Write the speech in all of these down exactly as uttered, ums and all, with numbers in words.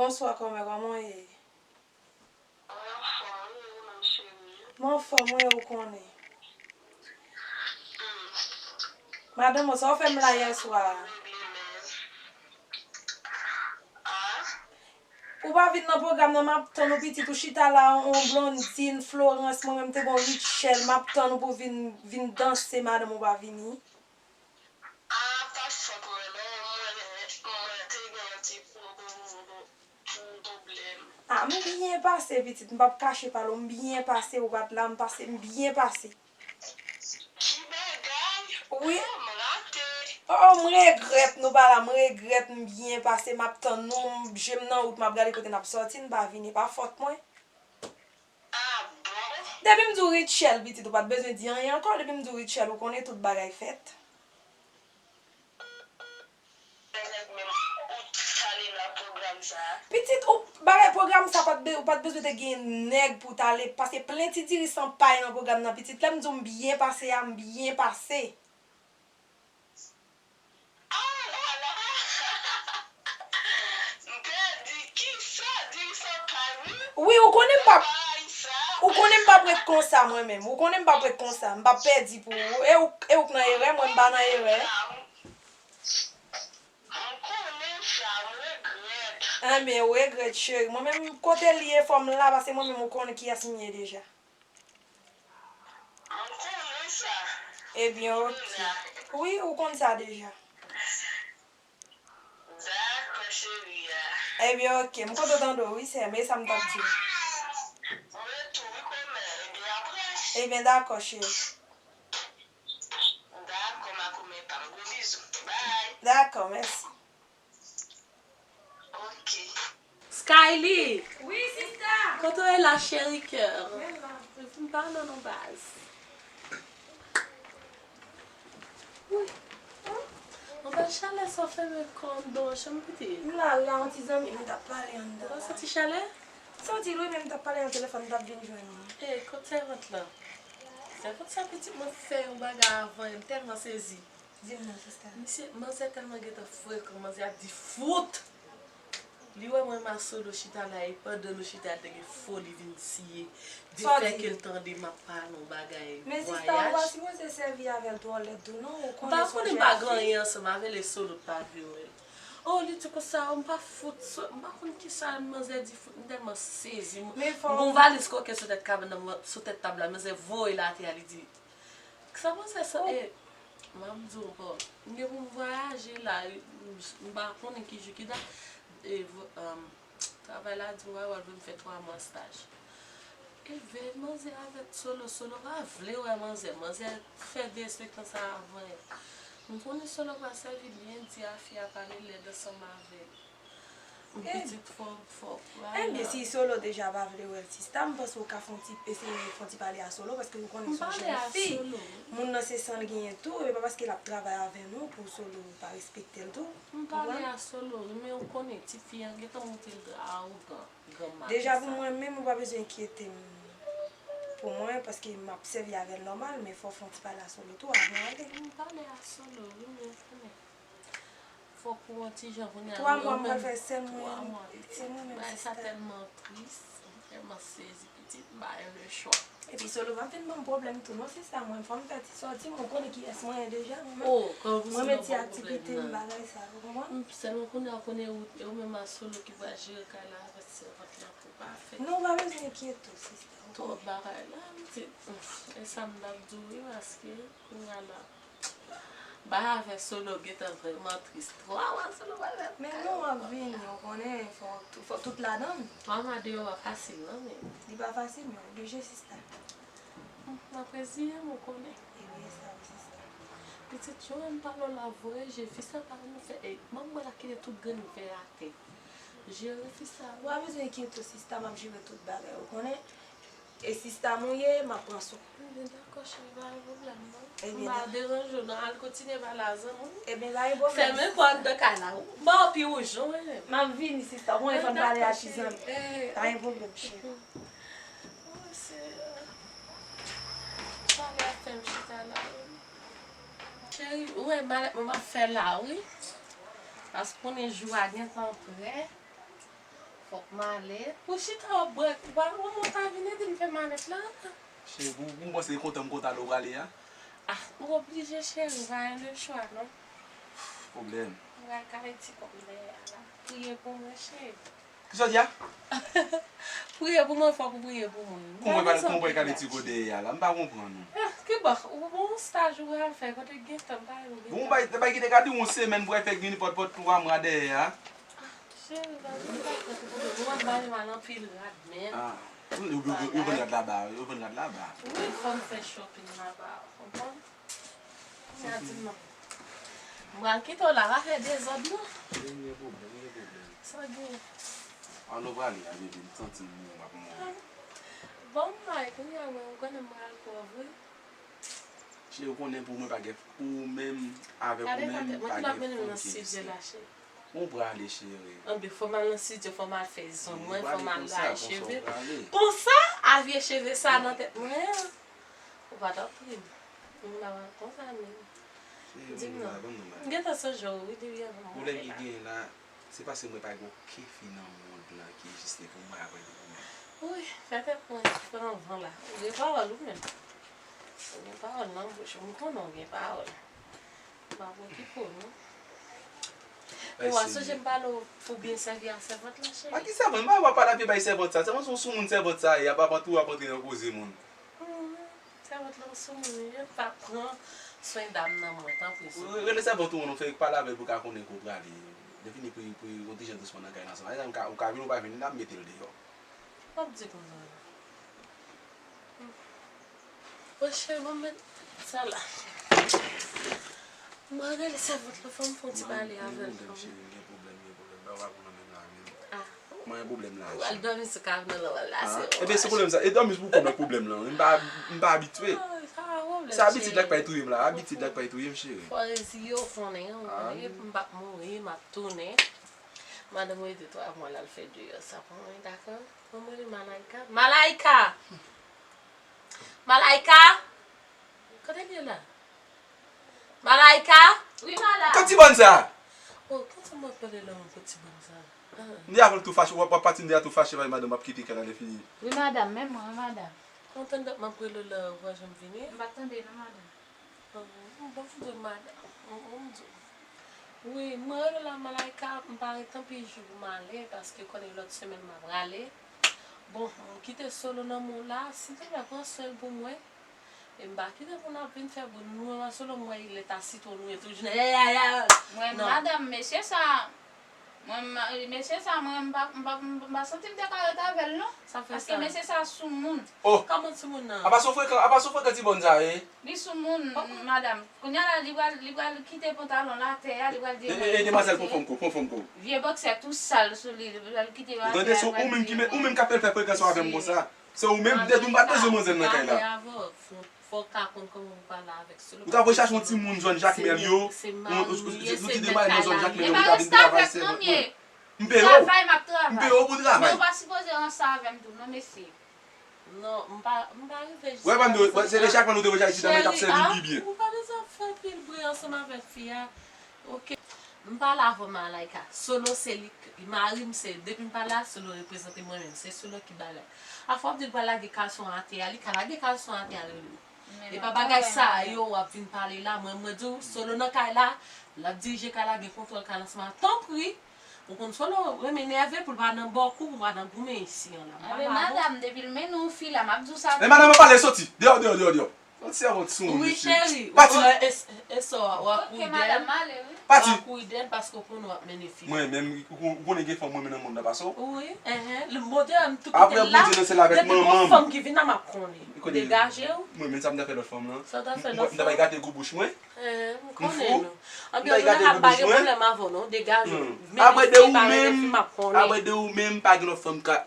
Bonswa, kòmè, kòman w ye? Mwen anfòm, wi, e ou menm, cheri? Mwen anfòm, wi, ou konnen. Hmm. Madanm, sa w fè m la yè swa a? Ou pa vin nan pwogram nan, m ap tann ou, pitit, ou chita la, on Blondine, Florence, mwen menm te gon Rutshelle, m ap tann ou pou vin, vin danse, madanm, ou pa vini. Ah, pa fòt mwen non, mwen, mwen te gen yon ti pwo-, pwo-, pwoblèm. Ah, m byen pase, pitit, m p ap kache pale w, m byen pase, ou pa t la, m pase, m byen pase. Ki bagay? Wi. Sa m rate? Oh, oh, m regrèt nou pa la, m regrèt, m byen pase, m ap tann nou, m, je m nan wout, m ap gade kote n ap sòti, n pa vini, pa fòt mwen. Ah bon? Depi m di w Rutshelle, pitit, ou pa t bezwen di anyen ankò. Depi m di w Rutshelle, ou konnen tout bagay fèt. Nèg menm, ou t ale nan pwogram sa a? Pitit, ou, bagay pwogram sa, pa t be-, ou pa t bezwen te gen nèg pou w t ale, paske plen ti diri san pay nan pwogram nan, pitit. Lè m di w m byen pase a, m byen pase. Ah la la! M pèdi. Kisa? Diri san pay, wi. Wi, ou konnen m p ap, ou konnen m p ap ret konsa mwen menm. Ou konnen m p ap ret konsa. M p ap pèdi pou ou. E ou, e ou k nan erè, mwen m pa nan erè. M konnen sa, m regrèt. Enben, ou regrèt, cheri. Mwen menm, kote l ye, fò m la, paske mwen menm, ou konnen kiyès m ye deja. Mwen konnen sa. Ebyen, oke. Wi, ou konn sa deja. Dakò, cheri a. Ebyen, oke. M kontan tande w, wi, sè m. E sa m t ap di w. Mwen tou, wi, kòmè. Ebyen, apre. Ebyen, dakò, cheri. Dakò, ma kòmè pa m. Gwo bizou. Bye. Dakò, mèsi. Ok. Skyly! Wi, sista! Kote w ye la, cheri kè? Mwen la. Vin pa non, non, baz. Wi. Anba chalè sa w fèmen kò w anndan yon chanm pitit. M la, wi, a yon ti zanmi m, m t ap pale anndan la. Ou pa santi chalè? M santi l, wi, men m t ap pale nan telefòn, m t ap vin jwenn ou. E, kot sèvant lan? Sèvant sa pitit mwen fè yon bagay avan, m tèlman sezi. Di m non, sista. Misye, manzè tèlman gentan frekan, manzè ap di fout! Li wè mwen m a Solo chita la, e pandan nou chita, li te gen foli vin siye. Sa w di? Di fè ke l tande m ap pale yon bagay vwayaj. Men sista, ou pa sipoze sèvi avè l twò lèd tou non, ou konnen se yon jèn fi. M pa konnen m pa gen anyen ansanm avè l, e Solo pa vle wè l. Oh, li di konsa, oh, m pa fout, so-, m pa konn kisa manzè di fout, m tèlman sezi. M gon valiz koken sou tèt kabann nan, sou tèt tab la, manzè voye l atè a, li di, sa panse sa, e, m ap di w ankò, m gen pou m vwayaje la, m, m pa konnen ki jou, ki dat, e, v-, um, travay la di m, w a wè l vle m fè twa mwa staj. E veye manzè avèk Solo, Solo pa vle wè manzè, manzè fè derespektan sa avan. M konnen Solo pa sèvi byen di a fi a pale lèd ansanm avè l. Pitit fò, fò pale. Ebyen, si Solo deja pa vle wè l, sista, m panse w ka fè yon ti, eseye fè yon ti pale a Solo, paske ou konnen se yon jèn fi. Moun nan se san l genyen tou, e pa paske l ap travay avè nou pou Solo pa respekte l tou. M pale a Solo, wi, men ou konnen, ti fi a gentan monte l awogan, granma. Deja pou mwen menm, ou pa bezwen enkyete m pou mwen, paske m ap sèvi avè l nòmal, men fò w fè yon ti pale a Solo tou avan w ale. M pale a Solo, wi, men ou konnen. Fòk ou yon ti jan kounye a. Twa mwa m pral fè sèl mwen, se mwen menm, sista. Bagay sa tèlman tris, m tèlman sezi, pitit, m pa gen lechwa. Epi Solo pa vin ban m pwoblèm tou non, sista, mwen fò m fè ti sòti m, ou konnen kiyès mwen ye deja, mwen menm. Mwen met ti aktivite m, bagay sa, ou konprann? Sèlman kounye a, konnen ou, e ou menm a Solo ki pral jere kay la avèk sèvant la pou pa fè. Non, ou pa bezwen enkyete w, sista, ou konnen. Twòp bagay la, pitit. E sa m t ap di w, wi, paske kounye a la. Bay avè Solo gentan vrèman tris. Twa mwa Solo pral fè. Men nou ap vini, ou konnen, fò, fò tout ladan l. Twa mwa deyò pa fasil non, men. Li pa fasil, men oblije, sista. M ap reziye m, ou konnen. Ebyen, sa wi, sista. Pitit, jan m pale w la, voye je, fi sa pa renmen fè, e, manman la kite tout grenn vè atè. Jere fi sa. Ou pa bezwen enkyete w, sista, m ap jere tout bagay, ou konnen. E sista m ou ye, m ap pran swen w. Ebyen, dakò, cheri, pa gen pwoblèm, non. M pa deranje w, non, al kontinye pale a zanmi w. Ebyen, pa gen pwoblèm, sista. Fèmen pòt de kay la, ou ba w pi wouj, non, mwen menm. M ap vini, sista, ou konnen fò n pale a ti zanmi. Pa gen pwoblèm, cheri. Oh, Seyè. Chalè ap fè m chita la, wi. Cheri, ou wè malèt mwen m ap fè la, wi. Paske konnen jou a gentan prè. Malèt? Ou chita w ap bwè, ou pa, ou monte a vin ede m fè malèt la? Cheri, pou, pou m panse kontan m kontan lè w prale a. Ah, m oblije cheri, m pa gen lechwa non. Pwoblèm. M pral kale ti kò m dèyè a la. Priye pou mwen cheri. Kisa w di a? Priye pou mwen, fòk ou priye pou mwen. Kòman w pral kale ti kò dèyè a la? M pa konprann ou. Ah, ki bò? Ou gon staj ou pral fè, kote gen tan, m pa gen tan. Bon, bay, bay ki te ka di yon semèn pou al fè vini pòt pòt twa mwa dèyè a. Cheri, pa gen bagay pou ou, ou ap ba yo mal anpil rad menm. Ah, yo, yo, yo, yo vann rad laba, yo vann rad laba. Wi, fò m fè shopping laba, konprann? Sa di m non. M pral kite w la, pa fè dezòd non. Gen pwoblèm, gen pwoblèm. Sa gen? An nou prale a, bebe, m santi m mou, m ap mouri. Bon, m bay, kounye a, mwen, ou konnen m pral pòv, wi. Cheri, ou konnen pou mwen pa gen, pou ou menm, avèk ou menm, pa gen fanm ki egziste. Ou prale, cheri. Anben, fò m al nan estidyo, fò m al fè zong mwen, fò m al rayi cheve. Konsa, a vye cheve sa nan tèt mwen an. Ou pa t ap ri m. M pa konsa menm. Di m non. M gentan sonje w, wi, depi avan m ale la. Pwoblèm ki genyen la, se paske mwen pa gen okenn fi nan mond lan ki egziste pou mwen apre de ou menm. Wi, fè tèt mwen pran van la. Ou gen pawòl ou menm. Ou gen pawòl nan bouch ou. M konnen w gen pawòl. M pa pwokipe w non. Ou a sonje m pale w pou w byen sèvi a sèvant lan, cheri. A ki sèvant? M pa wè w ap pale ap bay sèvant sa. Sèvant se yon soumoun sèvant sa ye. Ap ap antre, w ap antre nan koze moun. Sèvant lan sou moun, wi, pa pran swen dam nan mwen, tanpri, sou moun. Rele sèvant ou an, fè pale avè l pou ka konnen kote w prale. Lè fini pou, pou yon ti jan dousman nan kay la ansanm. Ou ka, ou ka vin ou pa vin, n ap mete l deyò. W ap di konsa. Bon, cheri, bon, men sa la. Mwen rele sèvant lan, fò m fè yon ti pale avè l. Gen pwoblèm, cheri, gen pwoblèm, gen pwoblèm. Ba w pa pran nan menm la menm. Ah. Mwen gen pwoblèm la. Ou al dòmi sou kay nan lòl la, se. Ebyen, se pwoblèm sa. E dòmi pou kòman pwoblèm lan? M pa, m pa abitye. Se abitid la k pral touye m la. Abitid la k pral touye m, cheri. Fò reziye w konnen, ou konnen, m p ap mouri, m ap tounen. Madanm ou ede twa mwa l al fè deyò sa pou mwen, dakò? Mwen rele Malaika. Malaika! Malaika! Kote l ye la? Malaika! Wi, madanm. Kot ti bòn sa? Oh, konsa mwen pale la, mwen kot ti bòn sa? Ah. M di avan l tou fache, w ap, w ap pati m deja tou fache, bay madanm ap kite kay la lè fini. Wi, madanm, men mwen, wi, madanm. Kontan dat m ap rele w la, ou pa janm vini? M pa t tande non, madanm. Oh, m pa vle madanm. Oh, oh, m di w. Wi, mwen rele w la, Malaika, m pa ret anpil jou pou m ale, paske konnen lòt semèn m ap prale. Bon, m kite Solo nan men w la, silteplè, pran swen l pou mwen. E m pa kite pou n ap vin fè bout nou an solo, m wè lè ta sitwon nou ye toujou nan yayaya. Mwen, madanm, mesye sa, mwen, mesye sa, mwen, m pa, m pa, m pa santi m te ka ret avè l, non. Sa fè sa. Paske mesye sa soumoun. Oh! Kòman soumoun nan? Apa se yon frekan, apa se yon frekan ti bòn sa ye? Li soumoun, madanm. Kounye a la, li pral, li pral kite pantalon l atè a, li pral di. E, e, e, demwazèl, pran fòm ko, pran fòm ko. Vye bòksè tou sal sou li, li pral kite l atè a, li pral di. Ou tande, se ou menm ki, ou menm k ap fè frekan sa avè m konsa. Se ou menm, m te di w m pa t bezwen manzè nan kay la. Fò, fò w ka konn kòman pou pale avèk Solo. Ou t ap rechache yon timoun zòn Jakmèl yo, yon, yon, yon, yon ti demwazèl nan zòn Jakmèl yo pou ta vin travay sèvant mwen. M peye w. M peye w pou travay. Men ou pa sipoze ranse avè m tou, non, mesye. Non, m pa, m pa rive jis la. Wè, ban m di w, se de Jakmèl ou te voye Ayiti nan men t ap sèvi l pi byen. Ou pa bezwen fè pil bri ansanm avèk fi a. Oke. M pale avè w, Malaika. Solo se li, mari m se, depi m pale a Solo reprezante mwen menm. Se Solo ki bagay. Afwa w ap di l pral lage kalson atè a, li ka lage kalson atè a, li. E pa bagay sa yo w ap vin pale la. Mwen, mwen di w, Solo nan kay la, l ap dirije kay la, gen kontwòl kay la ansanm a. Tanpri, ou konn Solo renmen nève pou l pa nan bòkou, pou l pa nan goumen isi an la. M pale avè w. Madanm, depi l mennen w fi la, m ap di w sa. E madanm, pale, soti. Deyò, deyò, deyò, deyò. Yon ti sèvant sou moun, mesye. Wi, cheri. Pati. E sa w ap kouri dèyè l. Pati. W ap kouri dèyè l paske w konnen w ap mennen fi. Mwen menm, ou kon-, ou konnen gen fanm mwen menm nan mond nan pase w. Wi, enhen. L modèl, m tou kite l la. Apre Bondye nan syèl la avèk manman m. Depi gon fanm ki vin la, m ap konnen. Degaje w. Mwen menm sa m ta fè lòt fanm lan. Sa w ta fè lòt fanm? M ta bay gate gou bouch mwen. M fou. M ta bay gate gou bouch mwen. Apre de ou menm, apre de ou menm, pa gen lòt fanm ka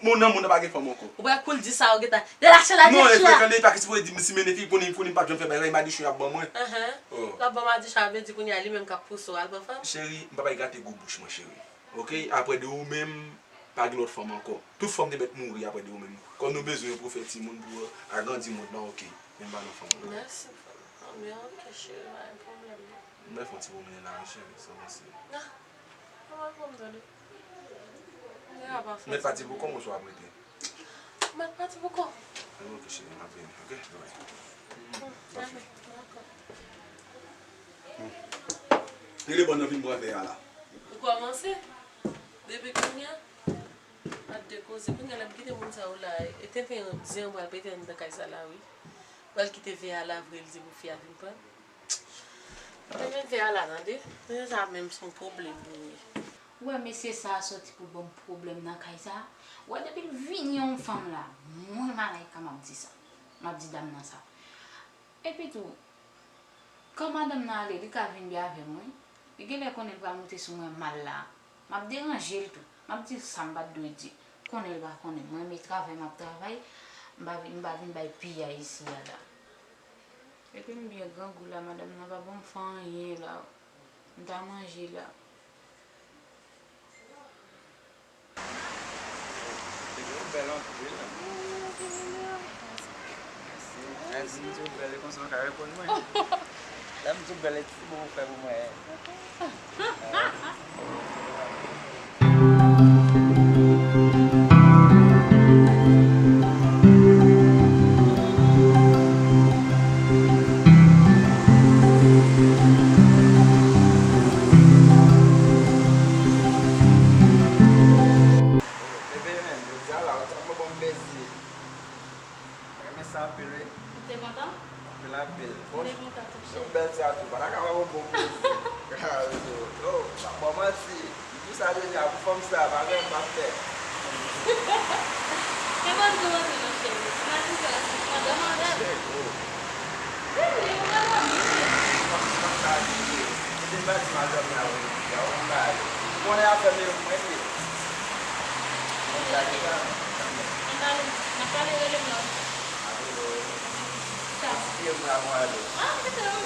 Moun nan, moun nan pa gen fanm ankò. Ou wè kou l di sa, ou gentan relache la. Non, e frekan li pa ki sipoze di m si mennen fi, konnen, konnen m p ap janm fè bagay, madichon y ap ban mwen. L ap ban madichon, sa vle di kounye a li menm k ap pouse w al pran fanm? Cheri, m pa bay gate gou bouch mwen, cheri. Oke? Apre de ou menm, pa gen lòt fanm ankò. Tout fanm te mèt mouri apre de ou menm. Kòm nou bezwen yo pou fè timoun, pou agrandi mond lan, oke. Men m pa nan fanm ankò. Mèsi, fanm. Anben, oke, cheri, pa gen pwoblèm non. M fè yon ti pwomennen la, wi, cheri, sa w panse? Ah, pa gen pwoblèm, tande. Mèt pati pou kont w oswa w ap rete? Mèt pati pou kont. Ok, cheri, m ap vini. Ok, bye bye. Dakò. Rele bòn nan vin bwè vè a la. Ou kòmanse? Depi kounye a? Ap de koze. Kounye a l ap kite moun sa yo la. E tenten zen an pral pete anndan kay sa la, wi. Pral kite vè a la vre, l di pou fi a vin pran. Tenten vè a la, tande. Tenten sa menm se yon pwoblèm li ye. Ou wè mesye sa a soti pou ban m pwoblèm nan kay sa a. Ou wè depi l vini yon fanm la, mwen Malaika m ap di sa. M ap di dam nan sa. Epi tou, kan madanm nan ale, li ka vin byen avè m, wi. Li genlè konnen l pral moute sou mwen mal la. M ap deranje l tou. M ap di l sa m pa t dwe di. Konnen l pa konnen. Mwen, men travay m ap travay, m pa vin, m pa vin bay piyay isi a la. Epi m byen grangou la, madanm nan pa ban m fè anyen la. M ta manje la. Depi w bèl anpil. Mèsi. Lè m di w bèl, e konsa w ka reponn mwen. Lè m di w bèl, e ti mo ou fè pou mwen. Bebe, men, jodi a la, ou tèlman ban m plezi. Mwen renmen sa anpil, wi. Ou te kontan? Anpil, anpil. Bon, m te kontan tou, cheri. Yon bèl ti atou. Pa ta ka ba m yon bon plezi. Yo, pa ban manti. M di sa deja pou fanm sa, pa gen m pa fè. Se bon tou, bon tou, non, cheri. Ou nan diferans, ou kontan, madanm? Cheri, oh. Wi, wi, ou nan fanmi, wi. Fanm, fanm sa, wi. Ou te pati madanm la, wi. Ya, ou bay. Ou konnen afè m, mwen, wi. Mwen, sa deja, kanmenm. N ap pale, n ap pale, rele m la. Apre, oh. Sa. Eseye m la, mwen ale. Ah, mete w.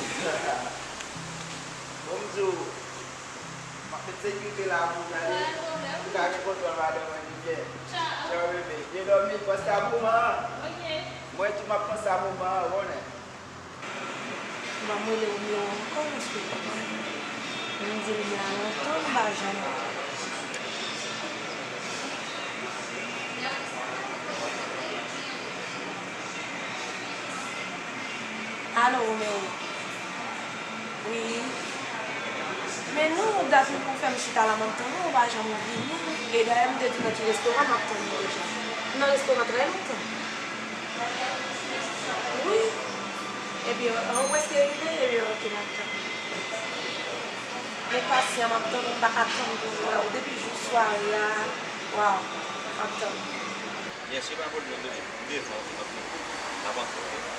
Bon, m di w, m ap met sekirite la pou w gade. Pa gen pwoblèm. Pou w ka gen kontwòl madanm mwen pi byen. Tchao. Tchao, bebe. Byen dòmi, panse a moman an. Ok. Mwen tou, m ap panse a moman an, ou konnen. M ap rele nimewo ankò, paske m di l gen lontan m pa jwenn. Alo, Romeo. Wi. Men non, dat ou fè m chita la, m ap tann ou, ou pa janm vini. E dayè, m te di nan ki restoran m ap tann ou deja. M nan restoran trè lontan. Wi. Epi, an, ou prèske rive, epi, ok, m ap tann. Men pasyan, m ap tann ou, m pa ka tann pou m wè ou. Depi jou sware a, waw, m ap tann ou. Yes, se pa pwoblèm, bebe. M devan ou, m ap tann ou. N ap antre, ok?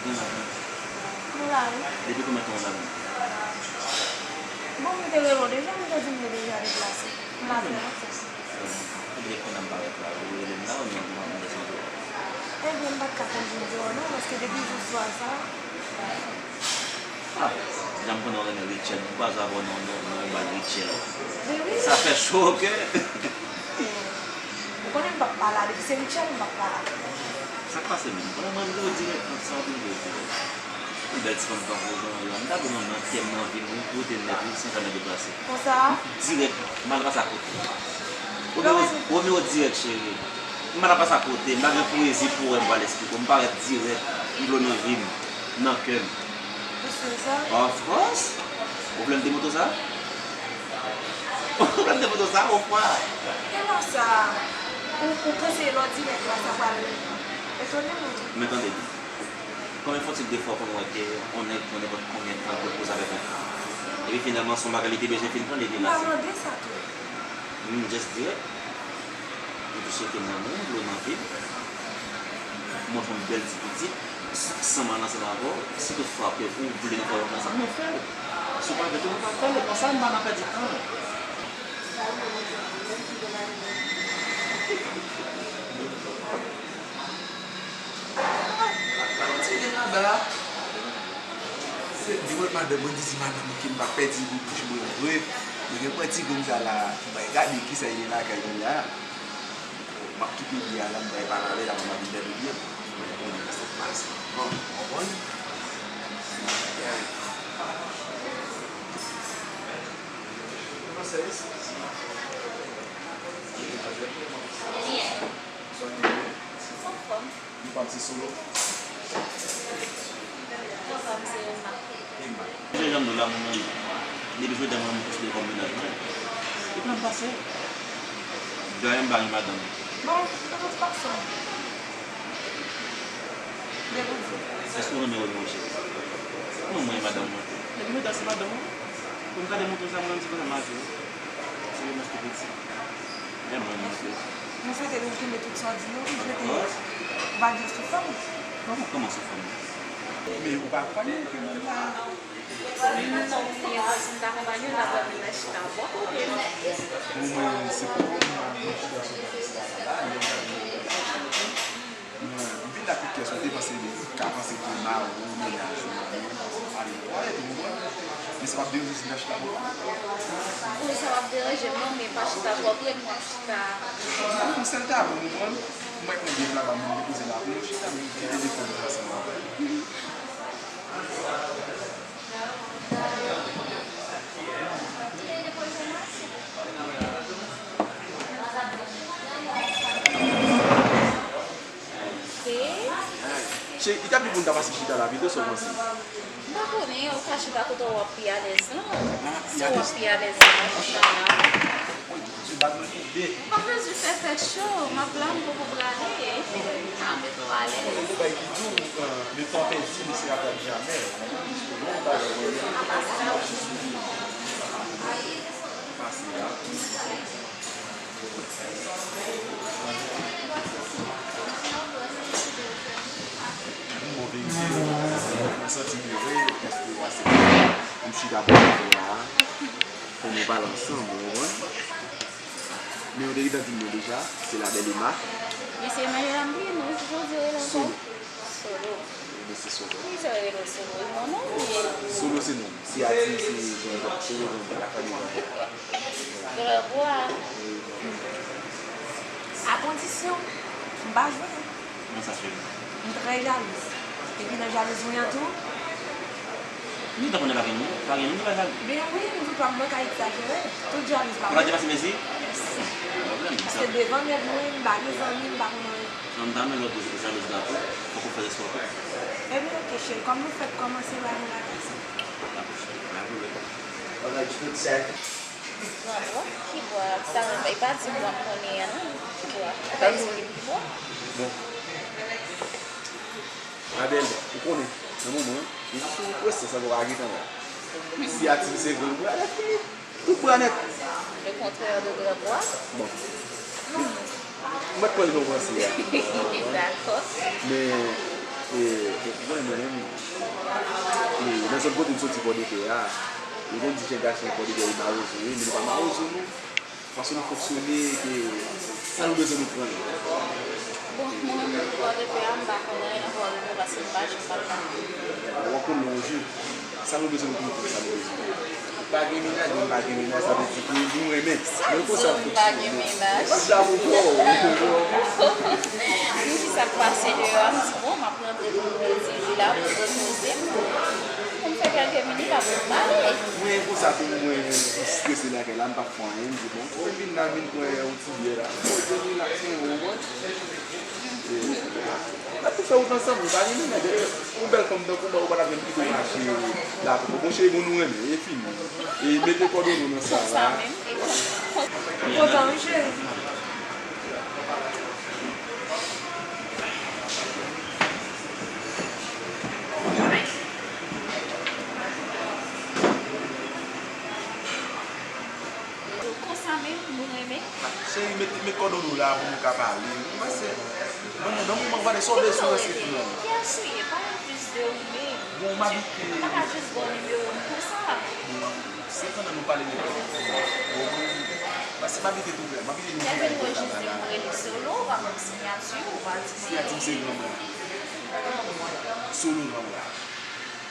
Gen la, wi. Nou la, wi. Depi konbyen tan w la menm? Bon, m te rele w deja, m te di m te deja deplase. M la trè lontan. Ebyen, kounye a m parèt la, ou rele m la, ou non, m desann dwo. Ebyen, m pa t ka tann pou m di w non, paske depi jou swa sa, Ah, jan m konnen w renmen Rachel, m kwaze avè w nan, nan, nan yon bal Rachel. Men wi. Sa fè cho, ok? Ou konnen m p ap pale a, depi se Rachel, m p ap pale a. Sa k pase menm? Konnen mwen m di w dirèk, sa w di m di w dirèk. Yon bèl ti fanm tankou w, jan w ye a, m ta vle nan, nan kè m, nan vi m, wi, pou w te nèt, wi, san janmè deplase. Konsa? Dirèk, m al pase akote. Romeo, Romeo dirèk, cheri. M pa t ap pase akote, m pa gen pwezi pou wè m pral esplike w. M parèt dirèk, m vle w nan vi m, nan kè m. Ou si sa? Of course! Ou vle m demontre w sa? Ou vle m demontre w sa? Ou kwè? Kèlè sa? Ou, ou panse lè w dirèk la, sa pral etone moun? Men tande byen. Konbyen fwa w te de fwa w konn wè ke yon nèg pran nenpòt konbyen tan pou l poze avèk yon fanm? Epi finalman, se yon bagay li te bezwen fin pran, li te pase. M pa mande sa tou. M just dirèk. M tou swete m renmen w, m vle w nan vi m. Montre m bèl ti pitit, s-, san m al ansanm avè w. Si tout fwa ke ou vle nou fè yon bagay ansanm, nou fè l. Si w pa vle tou, nou pa fè l. E konsa, m pa nan pèdi tan. Ti jen anba. Se di mwen madanm mwen di, di madanm mwen ke m pa pèdi bouch mwen vre. Mwen gen pran ti grenn sa la, m bay gade kisa gen lakay li la. M ap kite li a la, m bay pale avè l, apre m ap vin tande byen. Mwen konnen sa k pase. Bon, w konprann? Kòman sa ye? Byen. Sa w di byen? Anfòm. Nou pa m se Solo. Anfòm, se Emma. Emma. Jan m di w la, moun mwen, depi jodi a, mwen, mwen konsidere kòm mennaj mwen. Epi nan pase, dayè, m pa gen madanm. Bon, de tout fason, de Bondye. Èske w renmen wè m, monchè? Mwen, mwen, madanm mwen. Depi jodi a, se madanm mwen. Pou m ka demontre sa, mwen, m di konsa, m a di w. Se yon mèsi piti. Renmen mwen, monchè. Mwen swete ke w kenbe tout sa w di yo, m swete ou pa di yo sou fanm. Kòman, kòman sou fanm? Men ou pa akonpaye m ke moun la. Non, m ye vwazin ta konpayi w, n ap wè moun nan chita bò kote m. Bon, mwen, se pou mwen, mwen chita sou bagay sa la, lè m ta vin nan relasyon, mwen, m vin la tout kè sou te panse li ka panse ke mari w, mennaj ou, mari w, ale twalèt, ou konprann? Men sa p ap deranje si m ta chita bò. Wi, sa p ap deranje m non, men pa chita twò pre m, w ap chita. Non, m sèl tabou, ou konprann? M mèt mwen byen laba, mwen depoze la pou nou chita, men kite depo nou ansanm avè l. Cheri, li t ap di pou n ta pase chita la pito, sa w panse? M pa konnen, ou ka chita kote w ap pi alèz lan. Sa w ap pi alèz lan, chita la. Ou pa bezwen fè tèt cho, m ap la, m poko prale. Sa met ou alèz. Ou bay ki di w, euh, le temps perdu ne se rattrape jamais. Ou konprann? Piske lè yon bagay ou renmen, ou mache sou li. Pase la. M bon verite, mwen santi m ere, paske w aksepte m chita bò kote w la. Pou nou pale ansanm, ou konprann? Men ou te gentan di m non deja, se la bèl Emma. Mesye, men Emma, non, jan w di rele ankò? Solo. Solo. Mesye Solo. Poukisa yo rele w Solo? E yon non ou byen? Solo se non m. Siyati se Jean Jacques, Solo Jean Jacques, lafanmi Jean Jacques. Granbwa. A kondisyon m pa jwe. Kòman sa fè? M trè jalouz. Epi nan jalouz mwen an tou. M gentan konnen pa gen moun, pa gen moun ki pa jalouz. Ben wi, m di w pa m ka egzajere. Tout jalouz pa bon. Ou pa depase mezi? Mèsi. Pa pwoblèm. Paske devan nèg mwen, m pa gen zanmi, m pa konn anyen. Nan m ta renmen lè w jalouz la tou, fòk ou fè respè w tou. Ebyen oke cheri, kòm nou fèk kòmanse, ba nou bagay sa. Dakò cheri, pa gen pwoblèm. Alright, good set. Granbwa? Ki bwa? Sa mwen bay pa di m bwa m konnen an non. Ki bwa? Ou pa di m ki bwa? Bon. Adèl, ou konnen, nan moman, li sou presyon, sa pou pa gentan la. Si a ti se granbwa, la fini. Tout bwa nèt. Le contraire de granbwa? Bon. M mèt pran l jan w panse a. Dakò. Men, e, bon, mwen menm, e, nan zòn kote m soti Pòdepè a, yo konn di jèn gason Pòdepè yo mawozo, wi, men nou pa mawozo, non. Fason nou fonksyone, ke sa nou bezwen nou pran l. Bon, mwen menm nan Pòdepè a, m pa konn anyen nan Pòdepè paske m pa janm al la. W ap konn nan yon jou. Sa nou bezwen nou pran l, sa nou bezwen. Pa gen mennaj, mwen pa gen mennaj, sa vle di ke nou renmen. Men konsa nou fonksyone. Sa vle di m pa gen mennaj. M pa djab ou twò, ou konprann? Pou ki sa k pase deyò a, m di, bon, m ap rantre pou m retire la, pou m repoze m, pou m fè kèlke minit, apre m ale. Mwen konsa tou, mwen strese lakay la, m p ap fè anyen, m di, bon, pou m vin la, m vin pran yon ti byè la. Pou m vin rilaks mwen, ou konprann? E, n ap tou fè wout ansanm, nou pa gen mennaj. Yon bèl fanm tankou w, ou pa t ap janm kite w mache la pou bon cheri, bon nou renmen, e fini. E mete kòdone w nan sa la. Konsa menm, e konsa. M kontan wi cheri. Konsa menm, nou renmen. Cheri, met, met kòdone w la pou nou ka pale. Ou panse, nan, nan moman, gade sa w bezwen nan se pou mwen. Kiyès ou ye? Pale m plis de ou menm. Bon, m abite. Ou pa ka jis ba w nimewo m konsa. Bon, se pandan nou pale de kòdone. Bon, mwen, Paske m abite tou prè, m abite nou Kevin Rogis di m rele Solo, ou pa konn siyati, ou pa di. Siyati m se Granmwen. Solo Granmwen.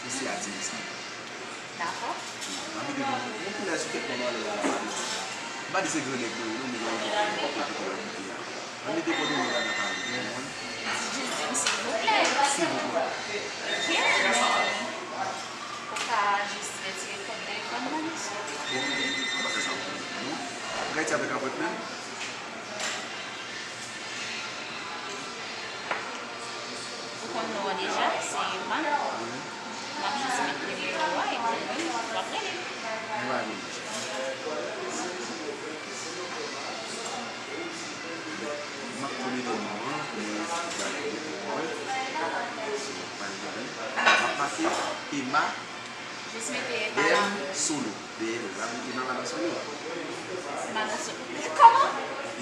Se siyati m sa. Dakò. M abite nou, yon koulè sou tèt mwen, m ale la, m pa di se gran nèg mwen ye, non, men yon kote pou mwen abite a. Ann mete kòdone ladan pale, ou konprann? Jis di m silvouplè. Silvouplè. Ok, men ou ka jis retire kòd telefòn nan, mesye. Bon, m pa fè sa pou ou, non. Ou ka retire avèk anprent menm? Ou konn non an deja, se Emma. Wi. M ap jis met nimewo a epi w menm w ap rele m. Mwen pa gen. M ap tou mete non an, men bagay yo pou mwen. So, pa gen pwoblèm. M ap make Emma Jis mete Emma la. M Solo. Dèyè l, la, Emma madan Solo. Madan Solo. Kòman?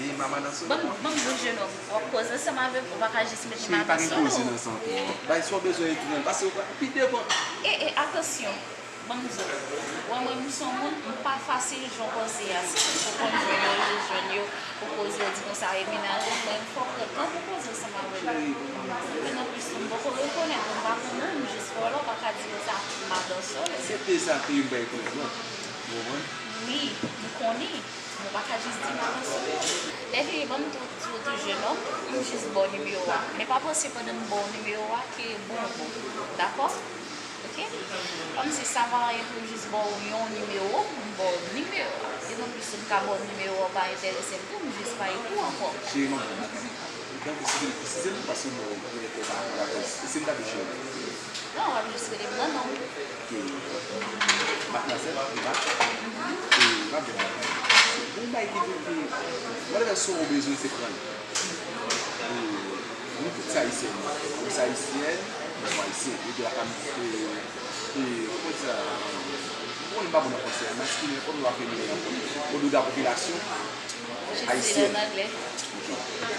Emma madan Solo. Ban m, ban m di w, jenòm, w ap koze ansanm avè m, ou pa ka jis mete Cheri, pa madan gen Solo. Koze nan sa ankò. Bay sa w bezwen epi nan, pase w pa, pi devan. E, e, atansyon, ban m di w. Wè mwen, m se yon moun, m pa fasil jan w panse a. Si w konn jwenn yo, jis jwenn yo. Pou koze, w di konsa, e mennaj ou, men fò w pran tan pou koze ansanm avè l. Epi nan plis tou, m poko rekonèt ou, m pa konn ou, m jis vòlò, w pa ka di konsa, madan Solo. Se te sa ke m bay rekonèt, non. Ou konprann? Wi, m konnen, men w pa ka jis di madan Solo. Lè fini, ban m tou, di w tou, jenòm, m jis ba w nimewo a. Men pa panse pandan m ba w nimewo a ke bon, bon. Dakò? Ok? Kòmsi sa pa anyen pou m jis ba w yon nimewo, m ba w nimewo a. Depi anplis m ka ba w nimewo a, pa enterese m tou, m jis pa ekou ankò. Cheri, m ap tankou si se, si se li, paske m wè w, m wè w pa, pa, pa, si se m ta touche w. Non, w ap jis rele m nan non m. Ok. Matmwazèl, Eva, e, m ap jwenn w. Gon bagay ki vin, ki, whatever, sa w bezwen, se pran l. E, nou tout se Ayisyèn. Ou se Ayisyèn, mwen se Ayisyen. Yo di lakay m, e, e, kòman di sa? Bon, m pa bon nan fransè. Maskilen, pwonon a feminen, o de la popilasyon Ayisyèn. Ok.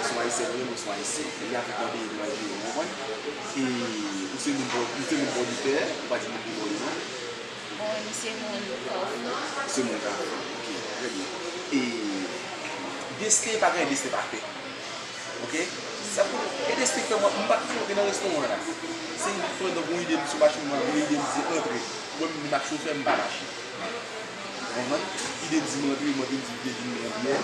Se yon Ayisyèn, wi, mwen se yon Ayisyen. Li avèk nan peyi nou, nou konprann? E, ou se moun bò, ou se moun bò de tè, ou pa di moun de bò de non. Bon, m se moun Kafou. Se moun Kafou. Ok, trè byen. E desten pa gen, desten pa fè. Ok? Sa pou, e desten fè mwen, m pa t fè nan restoran la. Se pandan gon ide m sou machin mwen, gon ide m di antre. Mwen menm li m ak chofè, m pa mache. Ou konprann? Ide di m antre, mwen vin di vye vin mwen byen,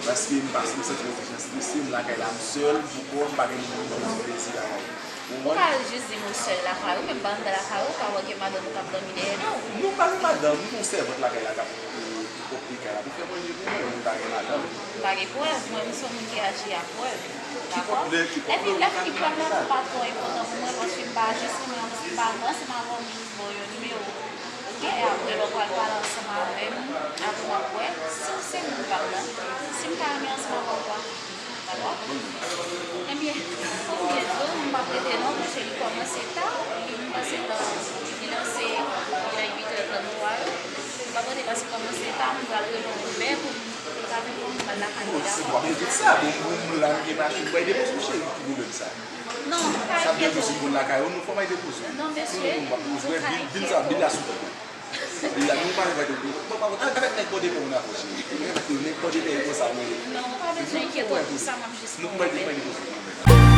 paske m pa, m santi mwen deja strese, m lakay la m sèl, poukò m pa gen moun pou m di plezi lakay. Ou konprann? Ou ka jis di m ou sèl lakay ou, men m pa anndan lakay ou, ou ka wè gen madanm ou k ap dòmi dèyè do w. Non, m pa gen madanm, m gen yon sèvant lakay la k ap, e, e, pwòp kay la pou fè manje pou mwen, men m pa gen madanm. M pa gen prèv, mwen m se yon moun ki aji ak prèv. Dakò? Lè fini, lè fini, prèv la tou pa twò enpòtan pou mwen, paske m pa jis renmen ansanm, m pa ansanm avè w, m jis ba w yon nimewo. Ok, e apre lè w pral pale ansanm avè m, apre m ap wè si w se moun pa m nan, si m ka renmen ansanm avè w ou pa. Dakò? Ebyen, kòm m te di w, m p ap rete non, paske li kòmanse ta, li, m panse nan, li lanse nan uit è tranntwa yo. M p ap rete paske kòmanse ta, m pral rele w Uber pou m te ka vin pran m pral lakay mwen la. Bon, si w ap rete sa, bon, m la, m gen machin, m pral depoze w, cheri, ki pwoblèm sa? Non, pa enkyete w. Sa vle di si m konn lakay ou, nou fò m al depoze w. Non, mesye, nou, nou, nou, nou, vin, vin sa, vin la sou kont mwen. Vin la, nou pa, pa, pa, pa, avèk nèg bò de pè moun ap fè, cheri. Nèg bò de pè e konsa mwen ye. Non, ou pa bezwen enkyete w pou sa, m ap jis pran w. Nou, m pral depoze w.